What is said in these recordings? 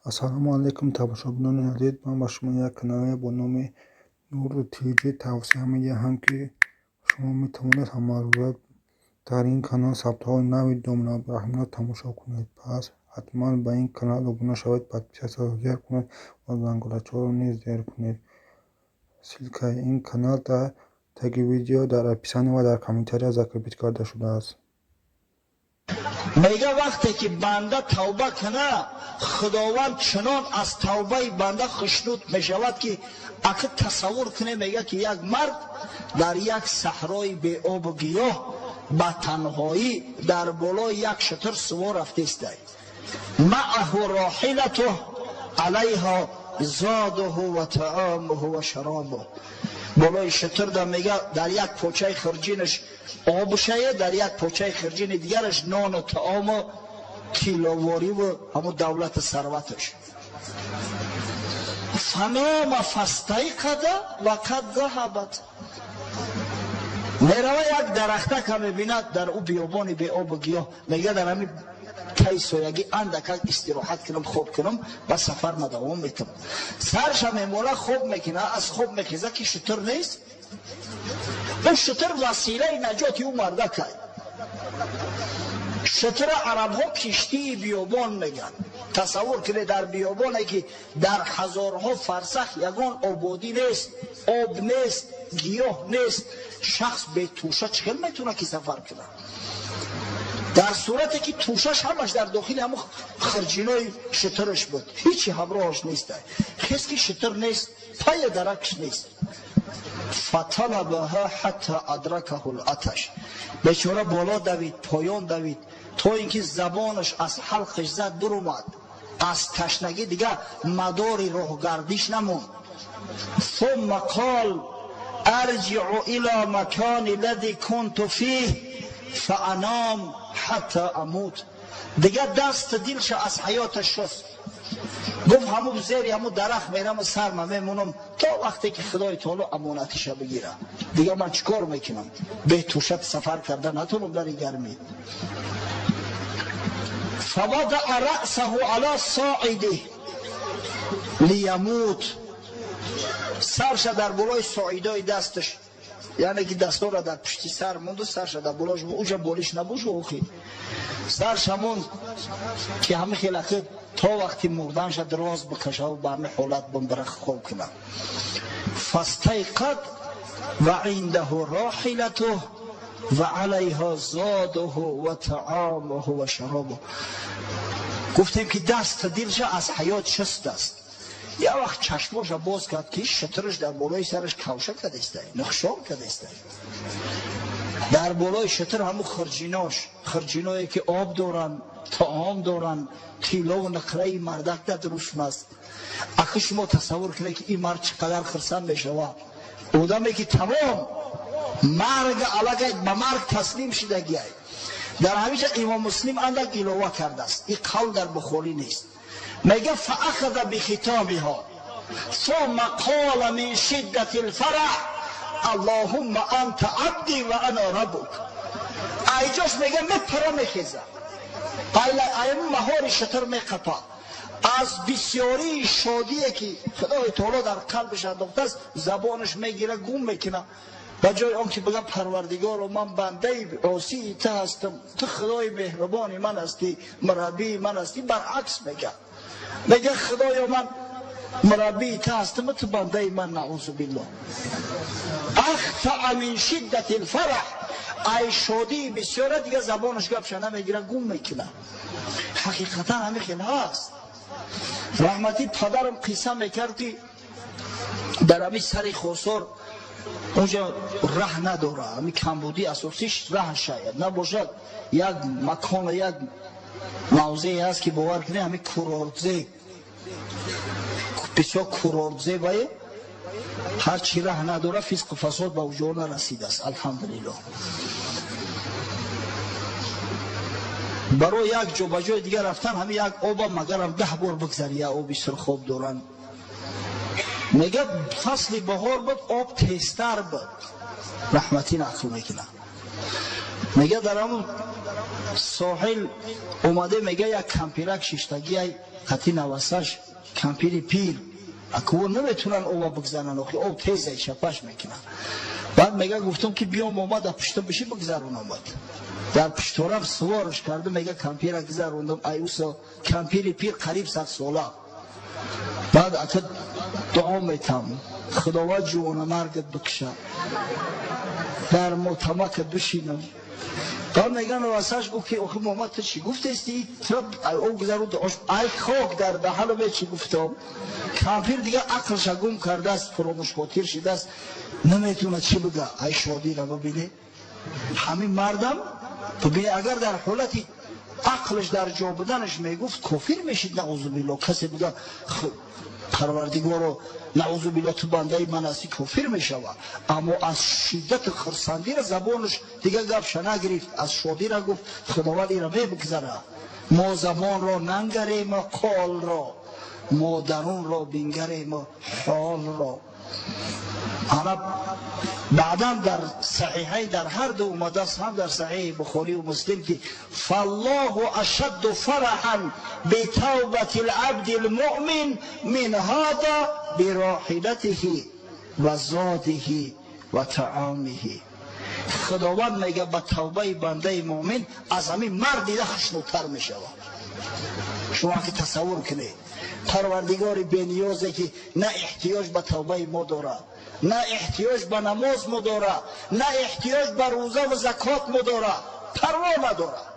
Ассалому алайкум, тамошобинони азиз. Ман ба шумо як канале бо номи Нур Тҷи тавсия медиҳам, ки шумо метавонед ҳамарӯза дар ин канал сабтҳои нави Домла Иброҳимро тамошо кунед. Пас ҳатман ба ин канал обуна шавед, подписаться зер кунед ва зангӯлачаро низ зер кунед. Ссылкаи ин канал дар таги видео, дар описание ва дар комментария закрепить карда шудааст. Мега, вақте ки банда тавба куна, Худованд чунон аз тавбаи банда хушнуд мешавад, ки ака тасаввур куне. Мега, ки як мард дар як саҳрои беобу гиёҳ ба танҳоӣ дар болои як шутур сувор рафтестай. معه راحلته عليها زاده و طعامه و شرابه. Болои шутур да, мега, дар як почаи хирҷинаш обшае, дар як почаи хирҷини дигараш нону таому тилловориву ҳамун давлату сарваташ. فنام فاستيقظ وقد ذهبت. Мерава, як дарахтака мебинад дар ӯ биёбони беобу гиёҳ. Мега, дар ҳамин тай соягӣ андакак истироҳат кунам, хоб кунам, ба сафар мадавом метам. Сарша мемола, хоб мекуна. Аз хоб мехеза, ки шутур нест. Ӯ шутур василаи наҷоти ӯ мардакай. Шутура арабҳо киштии биёбон мегӯянд. Тасаввур кунед, дар биёбоне, ки дар ҳазорҳо фарсах ягон ободӣ нест, об нест, гиёҳ нест, шахс бетӯша чӣ хел метавона ки сафар кунад, дар сурате ки тӯшаш ҳамаш дар дохили ҳамун хирҷинои шутураш буд, ҳичи ҳамроҳаш нест. Хес, ки шутур нест, пая даракш нест. فطلبها حتى أدركه العطش. Бечора боло давид, поён давид, то ин ки забонаш аз ҳалқаш зад бурумад аз ташнагӣ. Дигар мадори роҳгардиш намонд. ثم قال أرجع إلى مكان الذي كنت فيه فأنام حتى أموت. Дигар даст дилша аз ҳаёташ шуст. Гуфт, ҳамун зери ҳамун дарахт мерам, сарма мемонам, то вақте ки Худои таоло амонатиша бигира. Дигар ман чӣ кор мекунам? Бетӯша сафар карда натонам дар ин гармӣ. فوضع رأسه على ساعده ليموت. Сарша дар болои соидои дасташ, яъне ки дастора дар пушти сар монду, сарша дар болош, уҷа болиш набушу охи, сарша монд, ки ҳами хелахи то вақти мурданша дроз бикашаву ба ҳами ҳолат бомбара хоб кунад. فاستيقظ وعنده راحلته وعليها زاده وطعامه وشرابه. Гуфтем, ки даст дилша аз ҳаёт шуст аст. Я вақт чашмоша боз кард, ки шутураш дар болои сараш кавша кардестай, нухшон кардестай. Дар болои шутур ҳамун хирҷинош, хирҷиное ки об доранд, таом доранд, тиллову нуқраи мардак дар рушм аст. Ахи, шумо тасаввур кунед, ки ин мард чӣ қадар хирсанд мешавад. Одаме ки тамом марг, аллакай ба марг таслим шидагиай. Дар ҳамиҷа Имом Муслим андак илова кардааст, ин қавл дар Бухорӣ нест. Мега, فأخذ بخطامها ثم قال من شدة الفرح اللهم أنت عبدي وأنا ربك. Айҷош, мега, мепара, мехеза, ай маҳори шутур меқапа. Аз бисёрии шодие, ки Худои таоло дар қалбаш андохтааст, забонаш мегира, гум мекуна. Ба ҷои он ки бигам, Парвардигоро, ман бандаи осии ту ҳастам, ту Худои меҳрубони ман ҳастӣ, мураббии ман ҳастӣ, баръакс мега, мега, Худоё, ман мураббии ту ҳастам, ту бандаи ман. نعوذ بالله. أخطأ من شدة الفرح. Ай шодии бисёра дига забонаш гапша намегира, гум мекуна. Ҳақиқатан ҳамин хел ҳаст. Раҳматӣ падарам қисса мекард, ки дар ҳамин сари Хосор, унҷа раҳ надора. Ҳамин камбудии асосиш раҳ шояд набошад. Як макон, як мавзее ҳаст, ки бовар кунед, ҳамин курортзе, бисёр курортзебае. Ҳарчи раҳ надора, фисқу фасод ба уҷо нарасидааст, алҳамдулиллоҳ. Барои як ҷо ба ҷои дигар рафтан, ҳамин як оба магарам 10 бор бигзари. Як оби сурхоб доранд. Мега, фасли баҳор буд, об тезтар буд. Раҳматӣ нақл мекунад, мега, дар ҳамун Соҳил омаде мега як кампирак шиштагиай қати навасаш, кампири пир. Акво наметунан ова бигзаран, охи об тезай шапаш мекунан. Баъд мега гуфтам ки биём омад, дар пушта биши бигзарон омад. Дар пушторам суворш кардам, мега кампира гузарондам, ай усо кампири пир қариб 100 сола. Баъд ака дуо метам, Худованд ҷувонамаргат бикша, дар мотамакат бишинам. Баъд меган навасаш гуфт ки охи Муҳаммад ту чӣ гуфтести? Ту об гузаронд, ай хок дар даҳанам чӣ гуфтам? Кампир дига ақлша гум кардааст, фуромӯшхотир шидааст, наметавонад чӣ бига. Ай шодира бибинед, ҳамин мардам бибинед, агар дар ҳолати ақлаш дар ҷо буданаш мегуфт кофир мешид, наъузу биллоҳ. Касе бига Парвардигоро наъузу биллоҳ ту бандаи ман ҳастӣ, кофир мешавад. Аммо аз шиддати хурсандира забонаш дига гапша нагирифт, аз шодира гуфт Худованд ира мебигзара. Мо забонро нангарем қолро, мо дарунро бингарем ҳолро. Ана баъдан дар саҳиҳай дар ҳар ду омадааст, ҳам дар саҳиҳи Бухорӣ ва Муслим, ки фаллоҳу ашадду фараҳан битавбати лабди лмуъмин мин ҳада бироҳилатиҳи ва зодиҳи ва таомиҳи. Худованд мега ба тавбаи бандаи муъмин аз ҳамин мард дида хушнудтар мешавад. Шумо ки тасаввур кунед, Парвардигори бениёзе ки на эҳтиёҷ ба тавбаи мо дорад, на эҳтиёҷ ба намоз мо дорад, на эҳтиёҷ ба рӯза ва закот мо дорад, парво надорад.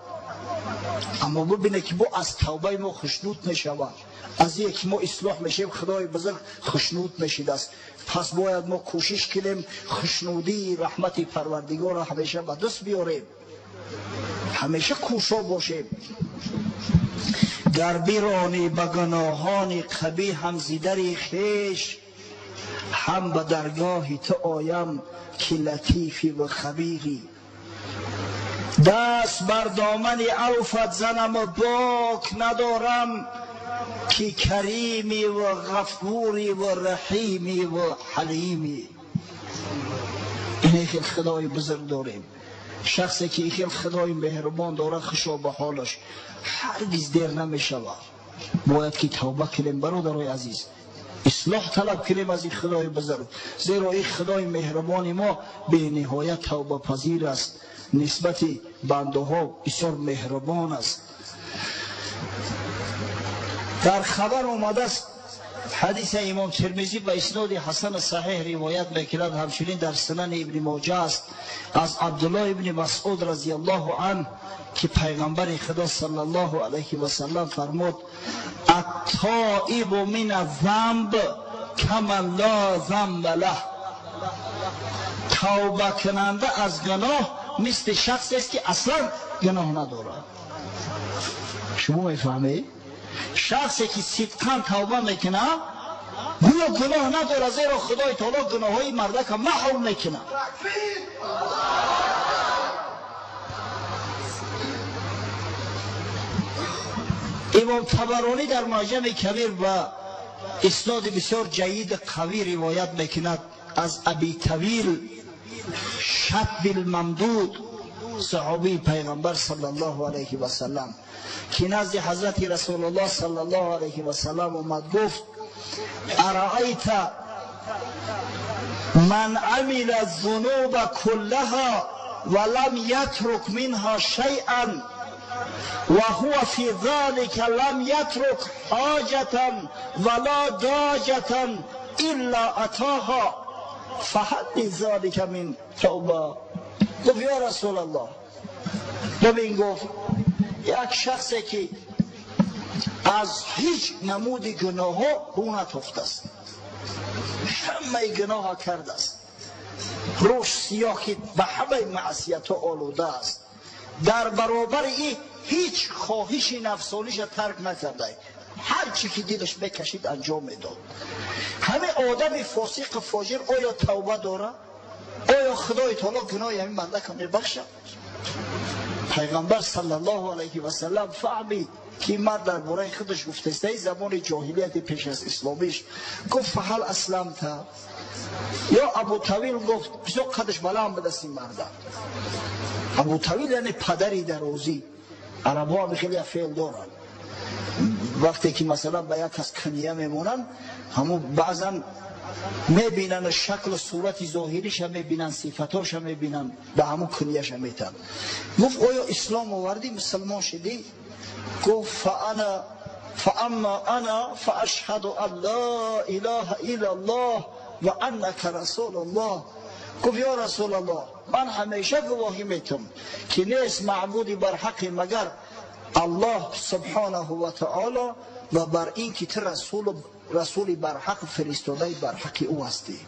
Аммо бибинед ки бо аз тавбаи мо хушнуд мешавад, аз ие ки мо ислоҳ мешавем Худои бузург хушнуд мешидааст. Пас бояд мо кӯшиш кунем хушнудии раҳмати Парвардигорро ҳамеша ба даст биёрем, ҳамеша кӯшо бошем. Гар биронӣ ба гуноҳони қабиҳам зидари хеш, ҳам ба даргоҳи ту оям ки латифӣ ва хабирӣ. Даст бар домани авфат занаму бок надорам, ки каримӣ ва ғафурӣ ва раҳимӣ ва ҳалимӣ. Ине хел Худои бузург дорем. Шахсе ки ин хел Худои меҳрубон дорад, хушо ба ҳолаш, ҳаргиз дер намешавад. Бояд ки тавба кунем, бародарои азиз, ислоҳ талаб кунем аз ин Худои бузург, зеро ин Худои меҳрубони мо бениҳоят тавбапазир аст, нисбати бандаҳо бисёр меҳрубон аст. Дар хабар омадааст, ҳадиси имом Термизӣ ба исноди ҳасан саҳиҳ ривоят мекунад, ҳамчунин дар сунани ибни Моҷа аст, аз Абдуллоҳ ибни Масъуд разияллоҳу анҳ ки пайғамбари Худо саллаллоҳу алайҳи васаллам фармуд: аттоибу мин аззамб каман ло замба лаҳ. Тавбакунанда аз гуноҳ мисли шахсест ки аслан гуноҳ надорад. Шумо мефаҳмед? Шахсе ки сидқан тавба мекунад гӯё гуноҳ надорад, зеро Худои таоло гуноҳҳои мардака маҳв мекунад. Имом Табаронӣ дар Муъҷами Кабир ба исноди бисёр ҷайид қавӣ ривоят мекунад аз Аби Тавил Шатби Мамдуд, саҳобии пайғамбар саллаллоҳу алайҳи васаллам, ки назди ҳазрати Расулуллоҳ саллаллоҳу алайҳи васаллам омад, гуфт: араайта ман амила зунуба куллаҳа ва лам ятрук минҳа шайъан ва ҳува фи залика лам ятрук ҳоҷатан ва ла доҷатан илла атоҳа фаҳал лизалика мин тавба. Гуфт: ё Расулаллоҳ, бибин, гуфт, як шахсе ки аз ҳеҷ намуди гуноҳҳо рӯ натофтааст, ҳамаи гуноҳа кардааст, рӯш сиёҳ ки ба ҳамаи маъсиятҳо олуда аст, дар баробари ин ҳеҷ хоҳиши нафсониша тарк накарда, ҳар чӣ ки дилаш мекашид анҷом медод. Ҳамин одами фосиқу фоҷир оё тавба дорад? Оё Худои таоло гуноҳи ҳамин бандака мебахшад? Пайғамбар саллаллоҳу алайҳи васаллам фаҳмид ки мард дар бораи худаш гуфтааст, замони ҷоҳилияти пеш аз исломиш, гуфт: фаҳал асламта? Ё Абу Тавил гуфт, бисёр қадаш баланд будааст ин марда. Абу Тавил яъне падари дарозӣ. Арабҳо хеле феъл доранд. Вақте ки масалан ба як кас кунья мемонанд, ҳамун баъзан мебинанд шаклу сурати зоҳириша мебинанд, сифатоша мебинанд, ба ҳамун куньяша метанд. Гуфт оё ислом овардӣ, мусулмон шудӣ? Гуфт فأما أنا فأشهد أن لا إله إلا الله وأنك رسول الله. گفت یا رسول الله، من همیشه گواهی میتم که نیست معبودی بر حق مگر الله سبحانه و تعالی و بر این که تو رسول برحق فرستاده برحق او هستی.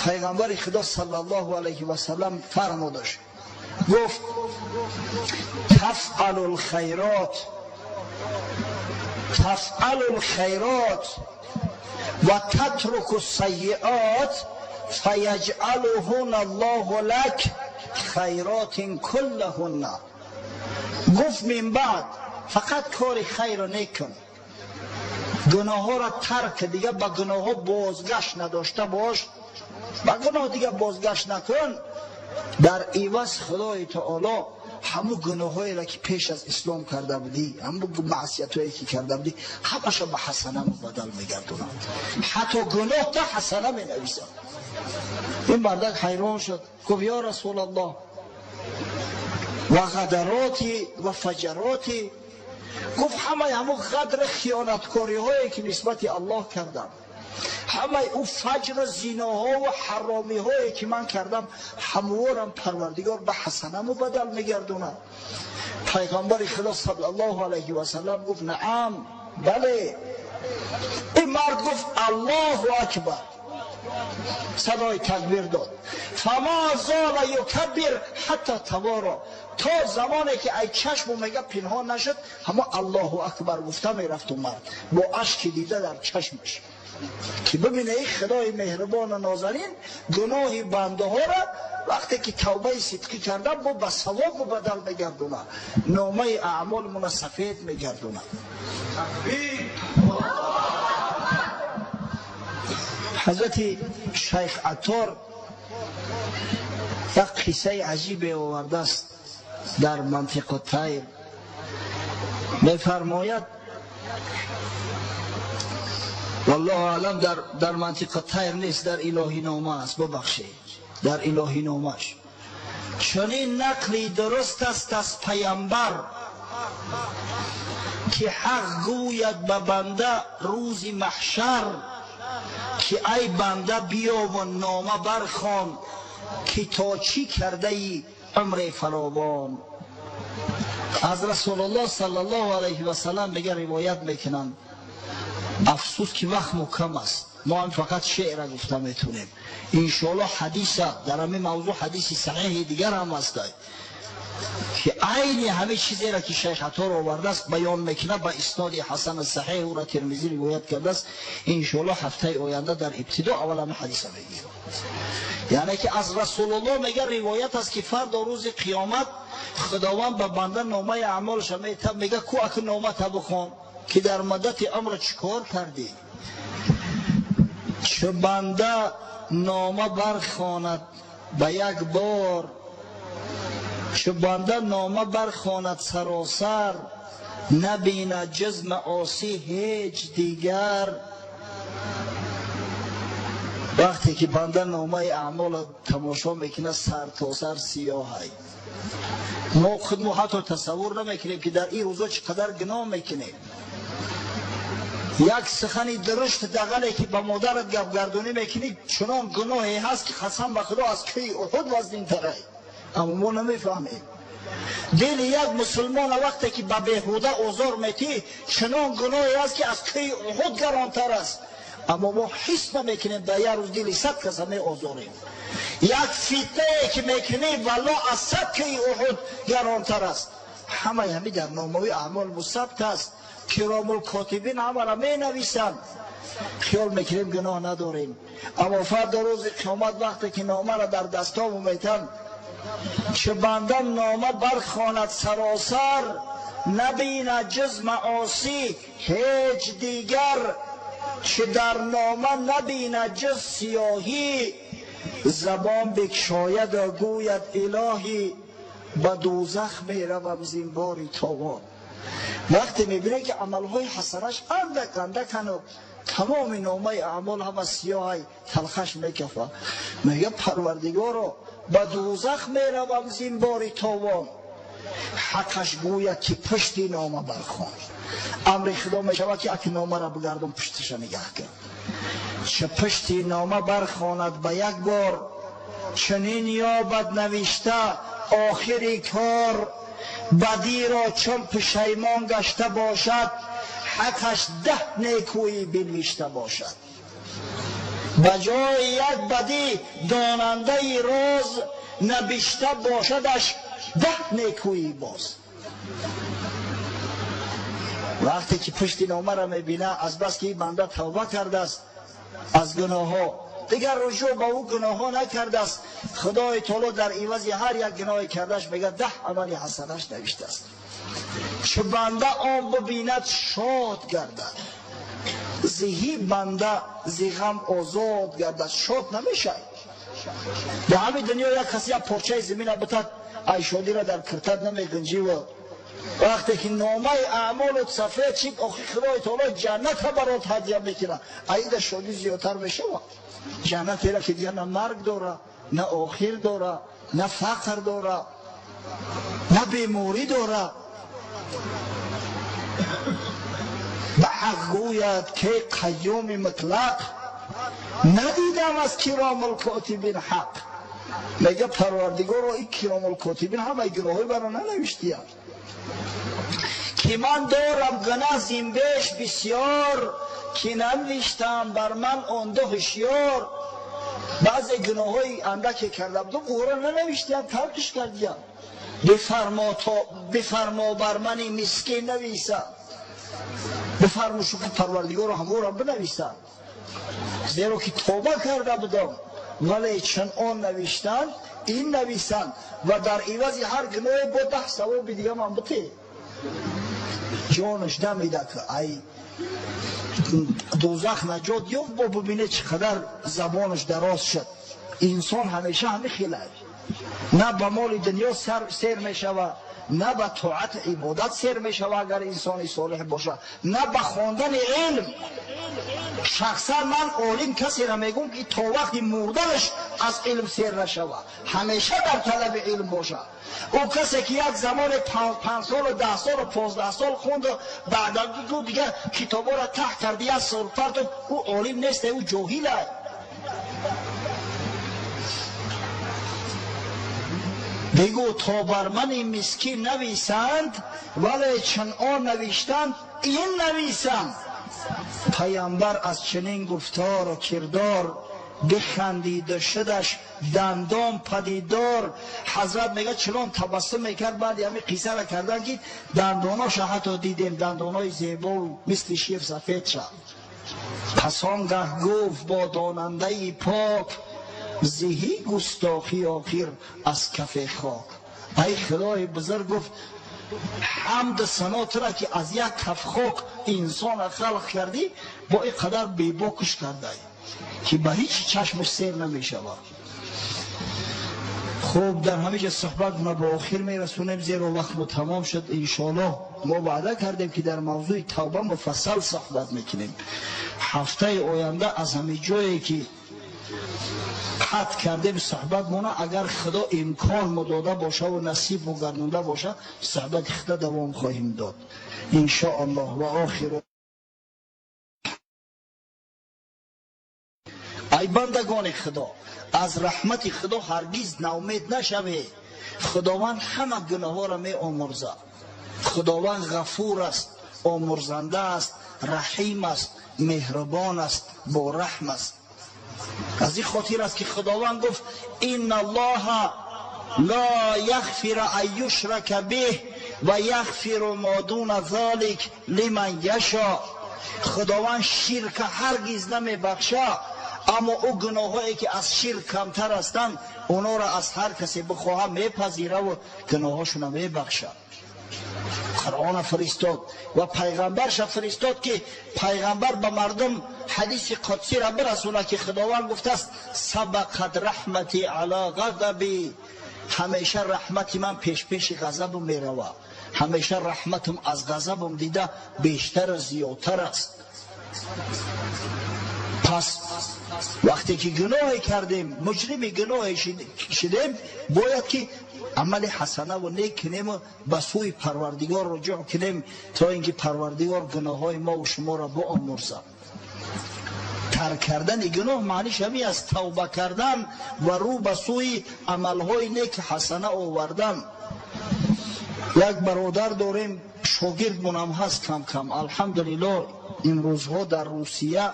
پیغمبر خدا صلی الله علیه و سلم فرمودش، گفت تفعل الخیرات، تفعل الخیرات و تترک السیئات فیجعلهن الله لک خیرات کلهن. گفت من بعد فقط کار خیر نکن، گناه ها را ترک، دیگه به گناه ها بازگشت نداشته باش، به گناه دیگه بازگشت نکن. در عوض خدای تعالی همو گناهایی را که پیش از اسلام کرده بودی، همو معصیتایی که کرده بودی، همش به حسنه مبدل میگردونند. حتی گناه تا حسنه می نویسند. این مردک حیران شد، گفت یا رسول الله و غدراتی و فجراتی. گفت همه همو غدر خیانتکاری هایی که نسبت الله کردم، همه او فجر زیناها و حرامی هایی که من کردم، هموارم پروردگار به حسنه مبدل میگردونه. پیغمبر خدا صلی الله علیه و سلم گفت نعم، بله. این مرد گفت الله اکبر، صدای تکبیر داد. فما زال یکبر حتی توارا، تا زمانی که ای چشم میگه پنهان نشد، همه الله اکبر گفته میرفت و مرد با اشک دیده در چشمش که ببینه ای خدای مهربان و نازنین گناه بنده ها را وقتی که توبه صدقی کرده با به ثواب بدل میگردونه، نامه اعمال من سفید میگردونه. حضرت شیخ عطار یک قصه عجیب آورده است در منطق الطیر. میفرماید والله اعلم در منطق الطیر نیست، در الهی نامه است، ببخشید، در الهی نامش چنین نقلی درست است از پیامبر که حق گوید به بنده روز محشر که ای بنده بیا و نامه برخوان که تا چی کرده ای عمر فراوان. از رسول الله صلی الله علیه و سلم میگه روایت میکنند، افسوس که وقت کم است، ما هم فقط شعر گفته میتونیم. انشاءالله حدیث در همین موضوع حدیث صحیح دیگر هم هست که عین همه چیزی را که شیخ عطار آورده است بیان میکنه با اسناد حسن صحیح، او را ترمذی روایت کرده است. انشاءالله هفته آینده در ابتدا اول همه حدیث میگیریم. یعنی که از رسول الله میگه روایت است که فردا روز قیامت خداوند به بنده نامه اعمالش میته، میگه کو اک نامه تا بخوان که در مدت عمر چیکار کردی. چه بنده نامه برخواند به یک بار، چه بنده نامه برخواند سراسر، نبیند جز معاصی هیچ دیگر. وقتی که بنده نامه اعمال تماشا میکنه سر تا سر سیاهه. ما خودمون حتی تصور نمیکنیم که در این روزا چقدر گناه میکنیم. یک سخنی درشت دغلی که با مادرت گپ گردونی میکنی چنان گناهی هست که قسم به خدا از کوه احد وزنین تره، اما ما نمیفهمیم. دل یک مسلمان وقتی که به بیهوده آزار میتی چنان گناهی هست که از کوه احد گرانتر است، اما ما حس نمیکنیم. در یک روز دل 100 کس می آزاریم. یک فتنه که میکنی والله از 100 کوه احد گرانتر است. همه همی در نامه اعمال مثبت است، کرام الکاتبین همه را می نویسند. خیال میکنیم گناه نداریم، اما فردا روز قیامت وقتی که نامه را در دستامو میتن، چه بنده نامه برخواند سراسر، نبیند جز معاصی هیچ دیگر. چه در نامه نبیند جز سیاهی، زبان بکشاید و گوید الهی ба дӯзах меравам зинбори товон. Вақте мебинад ки амалҳои ҳасанаш андак андакану тамоми номаи аъмол ҳама сиёҳай талхаш мекафа, мега парвардигоро ба дӯзах меравам зинбори товон. Ҳаққаш гӯяд ки пушти нома бархон. Амри худо мешавад ки аки номаро бигардон, пушташа нигаҳ кун. Чӣ пушти нома бархонад ба як бор, чунин ёбад навишта охири кор. Бадиро чун пушаймон гашта бошад, ҳаққаш 10 некӯӣ бинвишта бошад. Ба ҷои як бадӣ донандаи роз, набишта бошадаш 10 некӯӣ боз. Вақте ки пушти номаро мебина, азбаски ин банда тавба кардааст аз гуноҳҳо, дигар ружӯъ ба ӯ гуноҳҳо накардааст, худои таоло дар ивази ҳар як гуноҳе кардаш мегӯяд 10 амали ҳасанаш навиштааст. Чу банда он бибинад шод гардад, зиҳи банда зи ғам озод гардад. Шод намешавад. Дар ҳамин дунё як касе як порчаи замина битад, айшодиро дар киртат намегунҷиву вақте ки номаи аъмолут сафед шид, охи худои таоло ҷанната барот ҳадя мекунад. Аида шодӣ зиёдтар мешавад. Ҷаннатеро ки дигар на марг дора, на охир дора, на фақр дора, на беморӣ дора. Ба ҳақ гӯяд ки қайюми мутлақ, надидам аз киромулкотибин ҳақ. Мега парвардигоро ин киромулкотибин ҳамаи гуноҳҳои маро нанавиштияд, ки ман дорам гунаҳ зинбеш бисёр, ки нанавиштам бар ман он ду ҳушёр. Баъзе гуноҳҳои андаке карда будум, ӯро нанавиштиям, таркиш кардиям. Бифармо бар мани мискин нависа. Бифармо шукр парвардигоро ҳаморо бинависа, зеро ки тавба карда будам, вале чун он навиштанд, ин нависанд ва дар ивази ҳар гуноҳе бо 10 савоби дига ман бите. Ҷонаш намеда ки ай дӯзах наҷот ёфт, бо бибине чӣ қадар забонаш дароз шуд. Инсон ҳамеша ҳамин хелад, на ба моли дунё сер мешавад, на ба тоат ибодат сер мешавад агар инсони солеҳ бошад, на ба хондани илм. Шахсан ман олим касеро мегӯм ки то вақти мурданаш аз илм сер нашавад, ҳамеша дар талаби илм бошад. Ӯ касе ки як замоне 5 солу 10 солу 15 сол хунду баъдан дигар китобҳоро таҳ карди, як сол партод, ӯ олим нест, ӯ ҷоҳил аст. Бигӯ то бар мани мискин нависанд, вале чун он навиштанд, ин нависанд. Пайғамбар аз чунин гуфтору кирдор бихандиду шудаш дандон падидор. Ҳазрат мегӯяд чунон табассум мекард баъди ҳамин қиссаро кардан, ки дандоноша ҳатто дидем, дандонои зебову мисли шир сафед шуд. Пас он гаҳ гуфт бо донандаи пок, зиҳи густохӣ охир аз кафе хок. Ай худои бузург гуфт ҳамду сано тура ки аз як каф хок инсонро халқ кардӣ, бо ин қадар бебокуш кардай ки ба ҳеҷ чашмаш сер намешавад. Хуб, дар ҳамин ҷо суҳбат ма ба охир мерасонем, зеро вақтмо тамом шуд. Иншоаллоҳ мо ваъда кардем ки дар мавзӯи тавба муфассал суҳбат мекунем. Ҳафтаи оянда аз ҳамин ҷое ки қатъ кардем суҳбат мона, агар худо имкон мо дода боша ва насиб мо гардонда боша, суҳбати худо давом хоҳем дод иншоаллоҳ. Ва охиру ай бандагони худо, аз раҳмати худо ҳаргиз ноумед нашавед. Худованд ҳама гуноҳҳоро меомӯрзад. Худованд ғафур аст, омӯрзанда аст, раҳим аст, меҳрубон аст, бораҳм аст. Аз ин хотир аст ки худованд гуфт инна аллоҳа ла яғфира ан юшрака биҳ ва яғфиру мо дуна золик лиман яшо. Худованд ширка ҳаргиз намебахшад, аммо ӯ гуноҳҳое ки аз ширк камтар ҳастанд, онҳоро аз ҳар касе бихоҳад мепазираву гуноҳҳошонро мебахшад. Қуръона фиристод ва пайғамбарша фиристод ки пайғамбар ба мардум ҳадиси қудсиро бирасонад ки худованд гуфтааст сабақат раҳмати ала ғадаби, Ҳамеша раҳмати ман пешпеши ғазабам мерава, ҳамеша раҳматам аз ғазабам дида бештар зиёдтар аст. Пас вақте ки гуноҳе кардем, муҷрими гуноҳе шудем, бояд ки амали ҳасанаву нек кунему ба сӯи Парвардигор руҷӯъ кунем, то ин ки Парвардигор гуноҳҳои мову шуморо биомӯрзад. Тарк кардани гуноҳ маъниш ҳамин аст, тавба кардан ва рӯ ба сӯи амалҳои неки ҳасана овардан. Як бародар дорем, шогирдмонам ҳаст кам-кам, алҳамдулиллоҳ, имрӯзҳо дар Русия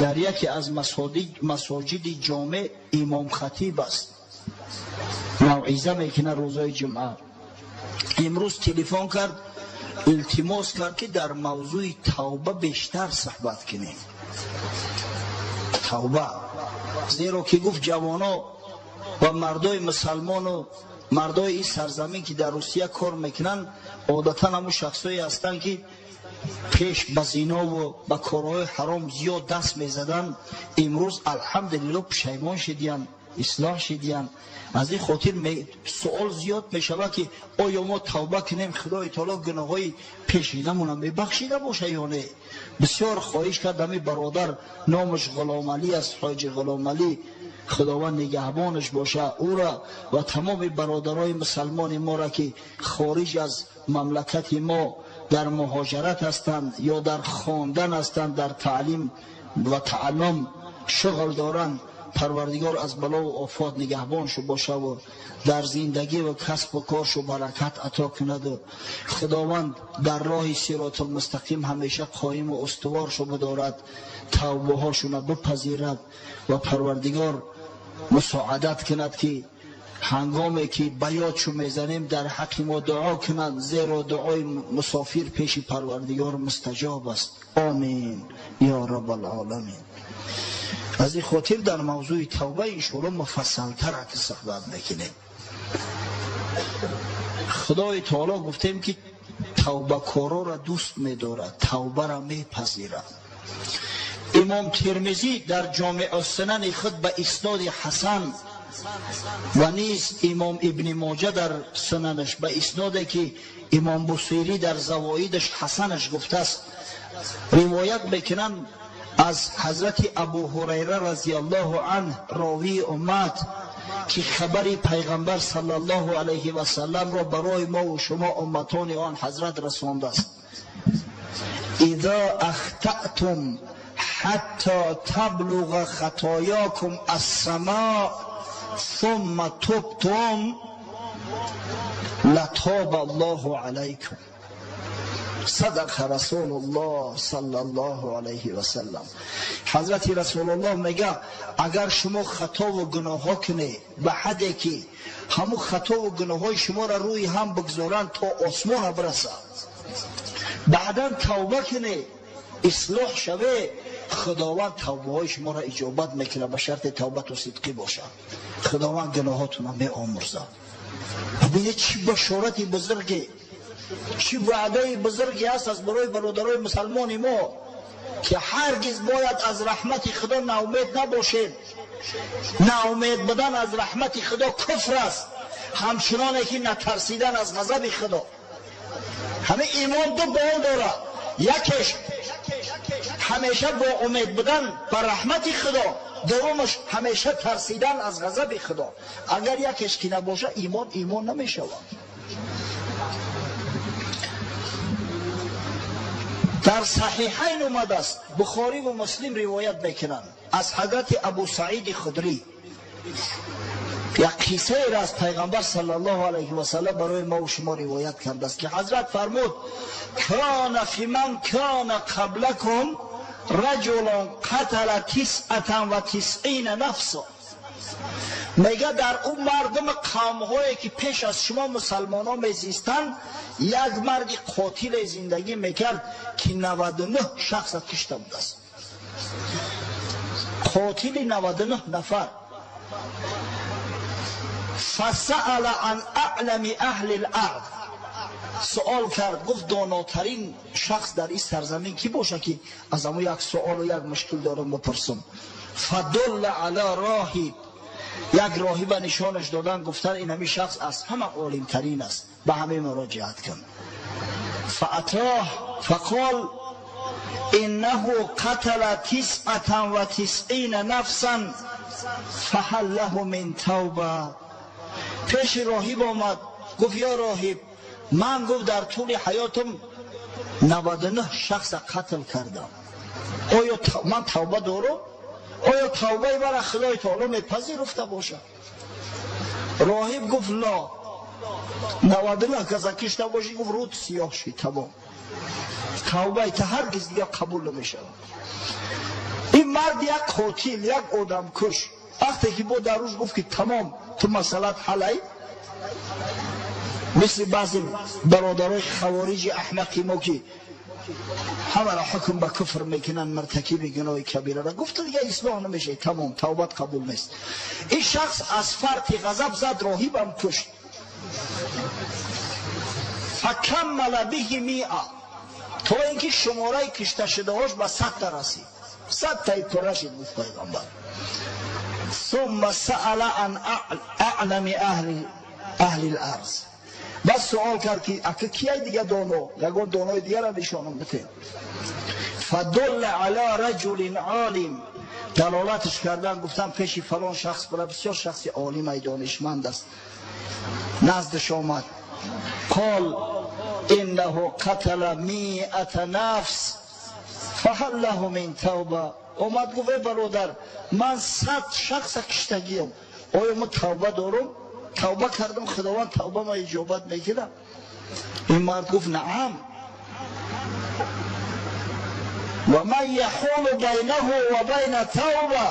дар яке аз масоҷиди ҷомеъ имомхатиб аст, мавъиза мекунад рӯзҳои ҷумъа. Имрӯз телефон кард, илтимос кард, ки дар мавзӯи тавба бештар суҳбат кунем. Тавба, зеро ки гуфт ҷавоно ва мардои мусалмону мардои ин сарзамин, ки дар Русия кор мекунанд, одатан ҳамун шахсое ҳастанд, ки пеш ба зинову ба корҳои ҳаром зиёд даст мезаданд, имрӯз алҳамдулиллоҳ пушаймон шидиянд, ислоҳ шидиянд. Аз ин хотир суол зиёд мешавад, ки оё мо тавба кунем, Худои таоло гуноҳҳои пешинамонро мебахшида боша ё не? Бисёр хоҳиш кард ҳамин бародар, номаш Ғуломалӣ аст, ҳоҷи Ғуломалӣ, Худованд нигаҳбонаш боша ӯра ва тамоми бародарои мусалмони моро, ки хориҷ аз мамлакати мо дар муҳоҷират ҳастанд ё дар хондан ҳастанд, дар таълим ва тааллум шуғл доранд. Парвардигор аз балову офот нигаҳбоншу бошаву дар зиндагӣ ва касбу коршу баракат ато кунаду Худованд дар роҳи сиротулмустақим ҳамеша қоиму устуворшу бидорад, тавбаҳошуна бипазирад ва Парвардигор мусоадат кунад, ки ҳангоме ки ба ёдшу мезанем дар ҳаққи мо дуо кунанд, зеро дуои мусофир пеши Парвардигор мустаҷоб аст. Омин ё раббалоламин. Аз ин хотир дар мавзӯи тавба иншоалло муфассалтар суҳбат мекунем. Худои таоло гуфтем, ки тавбакорора дӯст медорад, тавбаро мепазирад. Имом Термизӣ дар Ҷомеъуссунани худ ба исноди ҳасан ва низ имом Ибни Моҷа дар сунанаш ба исноде, ки имом Бусирӣ дар завоидаш ҳасанаш гуфтааст, ривоят мекунанд аз ҳазрати Абу Ҳурайра разияллоҳу анҳ, ровии уммат, ки хабари пайғамбар саллаллоҳу алайҳи васалламро барои мову шумо умматони он ҳазрат расондааст: изо ахтатум ҳатто таблуға хатоёкум ассамо сумма тубтум латоба аллоҳу алайкум. Садақа Расулуллоҳ саллаллоҳу алайҳи васаллам. Ҳазрати Расулуллоҳ мега, агар шумо хатову гуноҳҳо кунед ба ҳадде ки ҳамун хатову гуноҳҳои шуморо рӯи ҳам бигзоранд то осмона бирасад, баъдан тавба кунед, ислоҳ шавед, Худованд тавбаҳои шуморо иҷобат мекунад, ба шарти тавбату сидқӣ бошад. Худованд гуноҳотонро меомӯрзад. Бубинед, чӣ башорати бузурге, чӣ ваъдаи бузурге ҳаст аз барои бародарои мусалмони мо, ки ҳаргиз бояд аз раҳмати Худо ноумед набошем. Ноумед будан аз раҳмати Худо куфр аст, ҳамчуноне ки натарсидан аз ғазаби Худо. Ҳамин имон ду бол дорад: якеш ҳамеша бо умед будан ба раҳмати Худо, дуввумаш ҳамеша тарсидан аз ғазаби Худо. Агар якеш ки набошад, имон имон намешавад. Дар Саҳиҳайн омадааст, Бухорӣ ва Муслим ривоят мекунанд аз ҳазрати Абу Саиди Худрӣ, як қиссаеро аз пайғамбар саллаллоҳу алайҳи васаллам барои мо шумо ривоят кардааст, ки ҳазрат фармуд: кана фиман кана қаблакум раҷулун қатала тисъатан ва тисъина нафса. Мега, дар он мардуми қавмҳое ки пеш аз шумо мусалмонҳо мезистанд, як марди қотиле зиндагӣ мекард, ки 99 шахса кишта будааст. Қотили 99 нафар. Фасаала ан аълами аҳли лард, суол кард, гуфт: донотарин шахс дар ин сарзамин кӣ боша, ки аз ҳамун як суолу як мушкил дорам бипурсам? Фадулла ала роҳиб. Як роҳиба нишонаш додан, гуфтан ин ҳамин шахс аз ҳама олимтарин аст, ба ҳамин муроҷиат кун. فأتاه فقال إنه قتل 99 نفسا فهل له من توبة. پیش راهب آمد، گفت یا راهب، من گفت در طول حیاتم 99 شخص قتل کردم، آیا من توبه دارم؟ آیا توبه برای خدای تعالی میپذیرفته باشد؟ راهب گفت لا، 99 کس کشته باشی، گفت رود سیاه شد، تمام، توبه تا هرگز دیگه قبول نمیشود. این مرد یک قاتل، یک آدم کش، وقتی که با در روز گفت که تمام تو مسئلت حلی، مثل بعضی برادرای خوارج احمقی ما که همه را حکم به کفر میکنن، مرتکب گناه کبیره را، گفت دیگه اصلاح نمیشه، تمام، توبت قبول نیست. این شخص از فرط غضب زد راهبم کشت. فکمل به 100، تا اینکه شماره کشته شده هاش به 100 تا رسید، 100 تای پر شد. گفت پیغمبر ثم سأل عن اعلم اهل الارض، بس سوال کرد که اکه کیای دیگه دانو، یگان دانوی دیگه را نشانم بده. فدل علی رجل عالم، دلالتش کردن، گفتن پیش فلان شخص برا، بسیار شخص عالم ای دانشمند است. نزدش آمد، قال انه قتل 100 نفس فهل له من توبه. اومد گفت برادر من 100 شخص کشتگیم، آیا من توبه دارم؟ توبه کردم، خداوند توبه ما اجابت میکنه. این مرد گفت نعم، و من یحول بینه و بین توبه.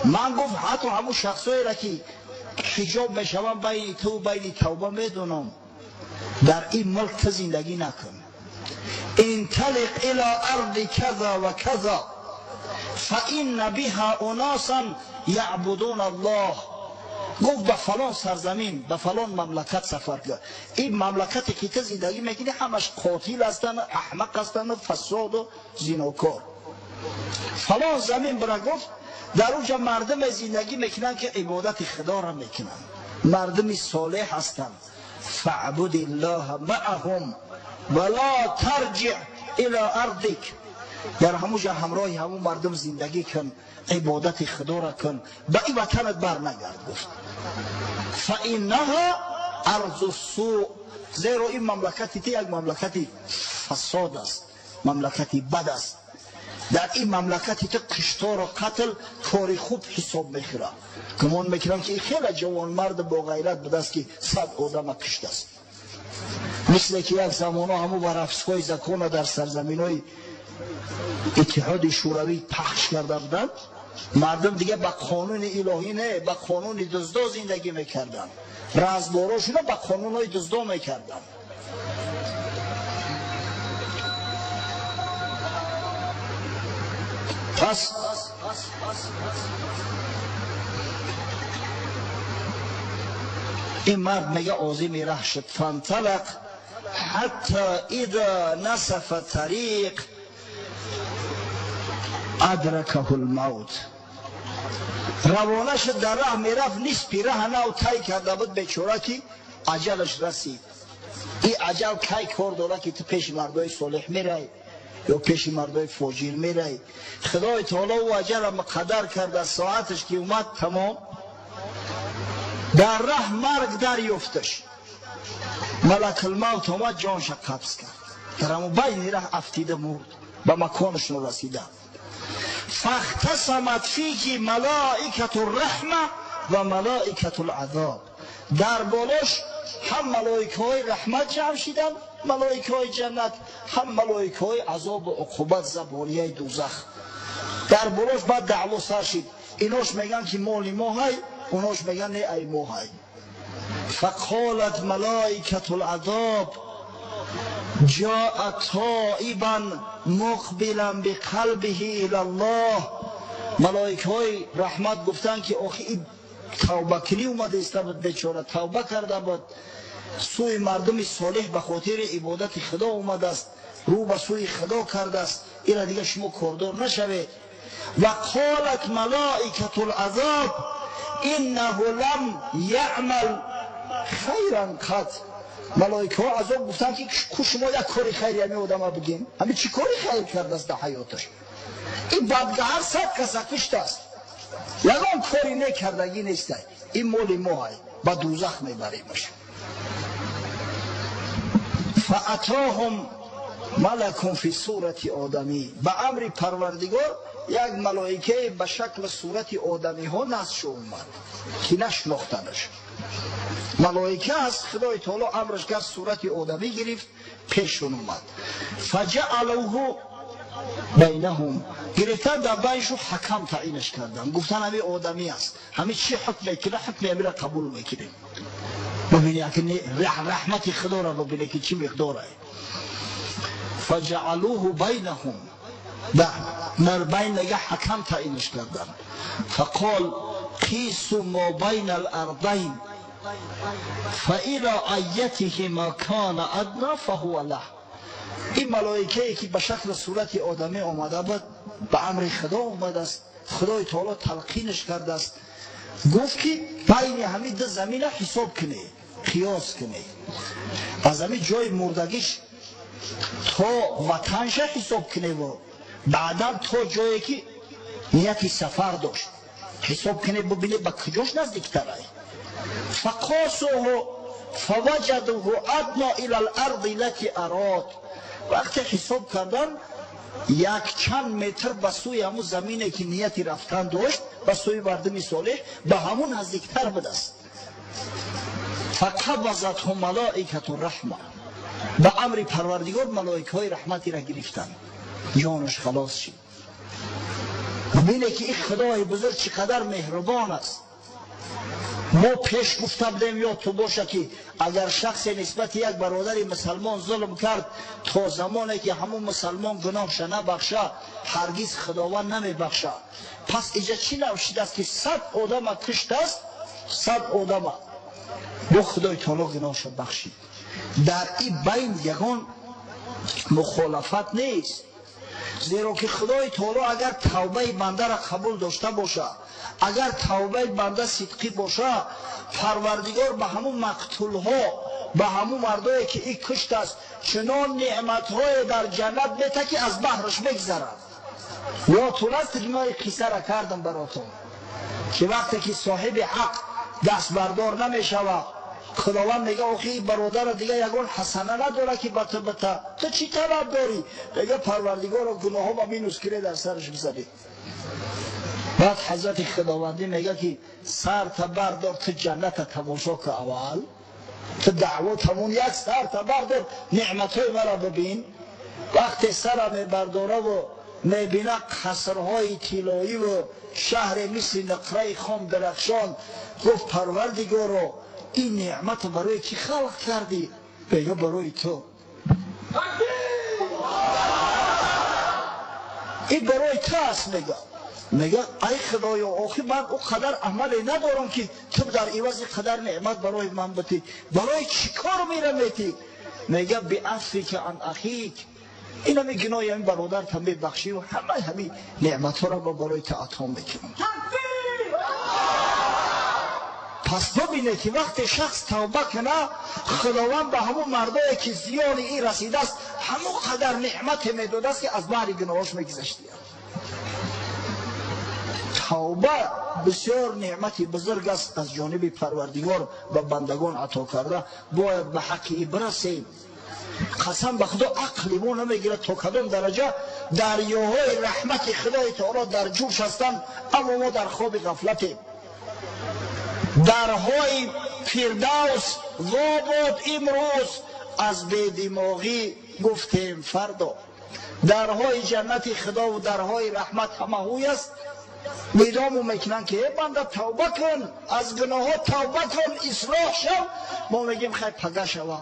من گفت حتی همون شخصایی را که حجاب میشوم بین تو و بین توبه میدونم، در این ملک تو زندگی نکن. انطلق الى ارض کذا و کذا فان بها اناسا یعبدون الله. گفت به فلان سرزمین، به فلان مملکت سفر کن. این مملکتی که تو زندگی میکنی همش قاتل هستن، احمق هستن، فساد و زیناکار. فلان زمین برا، گفت در اونجا مردم زندگی میکنن که عبادت خدا را میکنن، مردم صالح هستند. فاعبد الله معهم ولا ترجع الى ارضک. در همونجا همراه همون مردم زندگی کن، عبادت خدا را کن، به این وطنت بر نگرد. گفت فانها ارض السوء، زیرا این مملکتی تی یک مملکتی فساد است، مملکتی بد است. در این مملکتی تو کشتار و قتل کاری خوب حساب میخوره. گمان میکنم که این خیلی جوان مرد با غیرت بوده است که 100 آدم کشته است. مثل که یک زمانه همون برافسکای زکون در سرزمین های اتحاد شوروی پخش کرده بودند، مردم دیگه به قانون الهی نه، به قانون دزدا زندگی میکردن. رزباراشون به قانون های دزدا میکردن. پس این مرد میگه عازم ره شد. فانطلق حتی اذا نصف طریق ادرکه الموت. روانه شد، در راه میرفت، نصفی ره نو طی کرده بود بیچاره که عجلش رسید. این عجل کی کار داره که تو پیش مردای صالح میری یا پیش مردای فاجر میری؟ خدای تعالی او عجل مقدر کرده، ساعتش که اومد تمام. در ره مرگ دریافتش، ملک الموت اومد جانش قبض کرد، در همون بین ره افتیده مرد، به مکانش نرسیده. فاختصمت فیه ملائکة الرحمه و ملائکة العذاب. در بالاش هم ملائکه های رحمت جمع شدن، ملائکه های جنت، هم ملائکه های عذاب و عقوبت، زبانیه دوزخ. در بالاش بعد دعوا سر شد، ایناش میگن که مال ما های، اوناش میگن نه ای ما های. فقالت ملائکة العذاب جاء تائبا مقبلا بقلبه الى الله. ملائکه های رحمت گفتن که آخه این توبه کنی اومده است بود، بیچاره توبه کرده بود، سوی مردم صالح به خاطر عبادت خدا اومده است، رو به سوی خدا کرده است، اینا دیگه شما کاردار نشوید. و قالت ملائکة العذاب إنه لم يعمل خيرا قط. Малоикаҳо азоб гуфтанд ки шумо як кори хайри ҳамин одама бигем, ҳамин чӣ кори хайр кардааст дар ҳаёташ? Ин бадгаҳар 100 каса куштааст, ягон кори некардагӣ нестай, ин моли моҳай, ба дӯзах мебаремаш. فأتاهم ملك في صورة آدمی. Ба амри Парвардигор як малоикае ба шакли сурати одамиҳо наздшо омад ки нашинохтанаш. Малоика аст, Худои таоло амраш кард, сурати одамӣ гирифт, пешшон омад. فجعلوه بینهم، гирифтан дар байншу ҳакам таъинаш кардан, гуфтан ҳамин одамӣ аст, ҳамин чӣ ҳукм мекунад, ҳукми ҳаминро қабул мекунем. Бибинед раҳмати Худоро, бибинед ки чӣ миқдорае. فجعلوه بینهم، در بین نگه حکم تعیینش کردن. فقال قیسوا ما بین الارضین فإلى ایتهما کان ادنی فهو له. این ملائکه که به شکل صورت آدمی آمده بود به امر خدا آمده است، خدای تعالی تلقینش کرده است، گفت که بین همین دو زمین حساب کنی، قیاس کنی، از همین جای مردگیش تا وطنش حساب کنی و بعدا تا جایی که نیت سفر داشت حساب کنی، ببینی به کجاش نزدیکتره. فقاسوه فوجدوه ادنی الی الارض التي اراد. وقتی حساب کردن یک چند متر به سوی همون زمینه که نیتی رفتن داشت، به سوی مردم صالح، به همون نزدیکتر بود است. فقبضته ملائکة الرحمه. به امر پروردگار ملائکه های رحمتی را گرفتن، جانش خلاص شد. ببینه که این خدای بزرگ چقدر مهربان است. ما پیش گفته بودیم یا تو باشه که اگر شخص نسبت یک برادر مسلمان ظلم کرد، تا زمانی که همون مسلمان گناهش نبخشه هرگز خداوند نمیبخشه. پس اینجا چی نوشیده است که 100 آدم کشت است، 100 آدم با خدای تعالی گناهش بخشید. در این بین یگان مخالفت نیست، زیرا که خدای تعالی اگر توبه بنده را قبول داشته باشه، اگر توبه بنده صدقی باشه، پروردگار به همون مقتول ها، به همون مردایی که این کشت است، چنان نعمت های در جنت میته که از بحرش بگذرد. یادتون است که ما قصه را کردم براتون که وقتی که صاحب حق دست بردار نمیشود، خداوند میگه آخی برادر دیگه یگان حسنه نداره که به تو بته، تو چی طلب داری؟ میگه پروردگار گناه ها مینوس کنه در سرش بزنی. بعد حضرت خداوندی میگه که سر تا بردار، تو جنت تماشا که اول تو دعوت همون یک سر تا بردار، نعمت های مرا ببین. وقتی سر میبرداره و میبینه قصرهای طلایی و شهر مثل نقره خام درخشان، گفت پروردگارا این نعمت برای کی خلق کردی؟ میگه برای تو. این برای تو است. میگه ای خدایا آخی من او قدر عملی ندارم که تو در عوض قدر نعمت برای من بتی، برای چی کار میرمیتی؟ میگه بعفوک عن اخیک، این همی گناه همین برادر تا میبخشی و همه همین نعمت ها را برای تو عطا میکنم. پس ببینه که وقتی شخص توبه کنه، خداوند به همون مردایی که زیان این رسیده است همون قدر نعمت میداده است که از بحر گناهاش میگذشتی. توبه بسیار نعمت بزرگ است از جانب پروردگار به بندگان عطا کرده، باید به حق برسیم. قسم به خدا عقل ما نمیگیره تا کدام درجه دریاهای رحمت خدای تعالی در جوش هستند، اما ما در خواب غفلتیم. درهای فردوس وابود امروز از بیدماغی گفتیم فردا. درهای جنت خدا و درهای رحمت همه هوی است. ندامو میکنن که ای بنده توبه کن، از گناه ها توبه کن، اصلاح شو. ما میگیم خیر پگه شوه،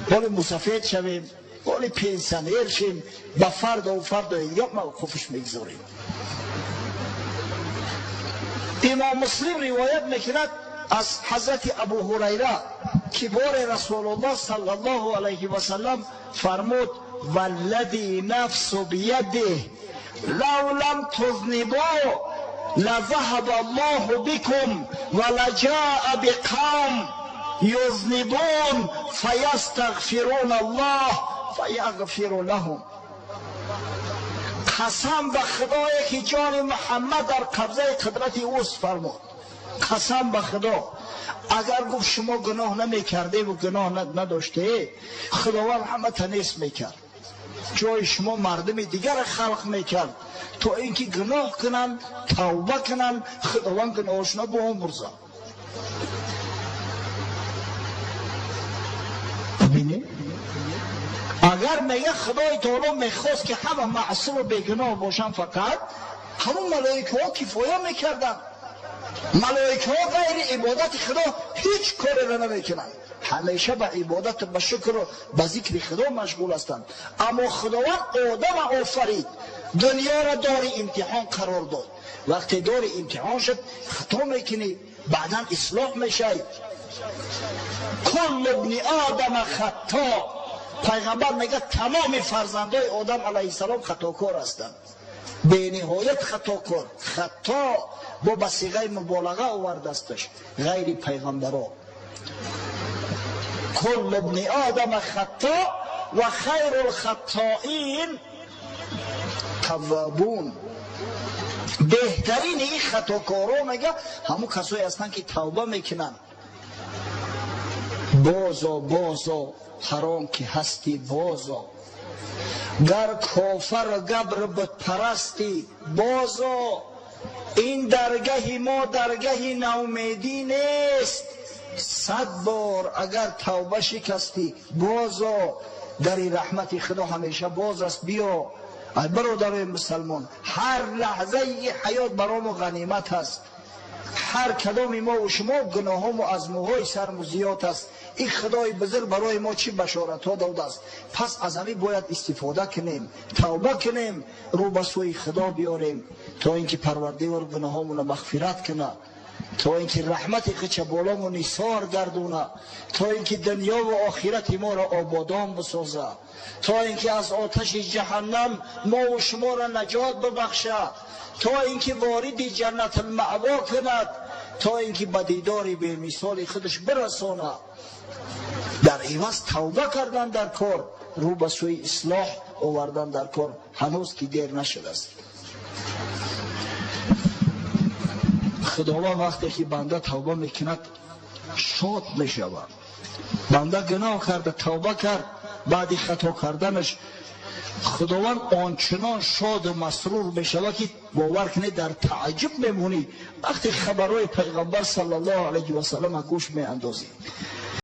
ولی مسافر شویم، ولی پنسنیر شیم، به فردا و فردا یا موقفش میگذاریم. امام مسلم روایت میکند از حضرت ابو هریره که بار رسول الله صلی الله علیه و سلم فرمود والذی نفس بیده لو لم تذنبوا لذهب الله بكم ولجاء بقوم يذنبون فيستغفرون الله فيغفر لهم. قسم به خدایی که جان محمد در قبضه قدرت اوست فرمود. قسم به خدا اگر گفت شما گناه نمیکرده و گناه نداشته، خداوند همه تنیس میکرد، جای شما مردم دیگر خلق میکرد تا اینکه گناه کنند، توبه کنند، خداوند گناهشون بیامرزد. ببینید اگر میگه خدای تعالی میخواست که همه معصوم و بیگناه باشن، فقط همون ملائکه ها کفایه میکردن. ملائکه ها غیر عبادت خدا هیچ کاری را نمیکنن، همیشه به عبادت، به شکر و به ذکر خدا مشغول هستند. اما خداوند آدم آفرید، دنیا را دار امتحان قرار داد. وقتی دار امتحان شد خطا میکنی، بعدا اصلاح میشی. کل ابن آدم خطا. پیغمبر میگه تمام فرزندای آدم علیه السلام خطاکار هستند، به نهایت خطاکار. خطا با صیغه مبالغه آوردستش، غیر پیغمبرا. کل ابن آدم خطا و خیر الخطائین توابون. بهترین این خطاکارا میگه همون کسایی هستن که توبه میکنن. بازا بازا حرام که هستی بازا، گر کافر گبر بت پرستی بازا، این درگه ما درگه ناامیدی نیست. 100 بار اگر توبه شکستی بازا، در رحمت خدا همیشه باز است. بیا ای برادرای مسلمان، هر لحظه حیات برام غنیمت است. هر کدام ما و شما گناهام و از موهای سرمو زیاد است. این خدای بزرگ برای ما چی بشارت ها داده است. پس از همین باید استفاده کنیم، توبه کنیم، رو به سوی خدا بیاریم تا اینکه پروردگار گناهامون رو مغفرت کنه، تا اینکه رحمت خودش بالامون نثار گردونه، تا اینکه دنیا و آخرت ما را آبادان بسازه، تا اینکه از آتش جهنم ما و شما را نجات ببخشه، تا اینکه وارد جنت المأوا کند، تا اینکه به دیدار به مثال خودش برسانه. در عوض توبه کردن در کار، رو به سوی اصلاح آوردن در کار، هنوز که دیر نشده است. خداوند وقتی که بنده توبه میکند شاد میشود. بنده گناه کرده، توبه کرد، بعد خطا کردنش خداوند آنچنان شاد و مسرور میشود که باور کنید در تعجب میمونی وقتی خبرهای پیغمبر صلی الله علیه و سلم گوش میاندازی.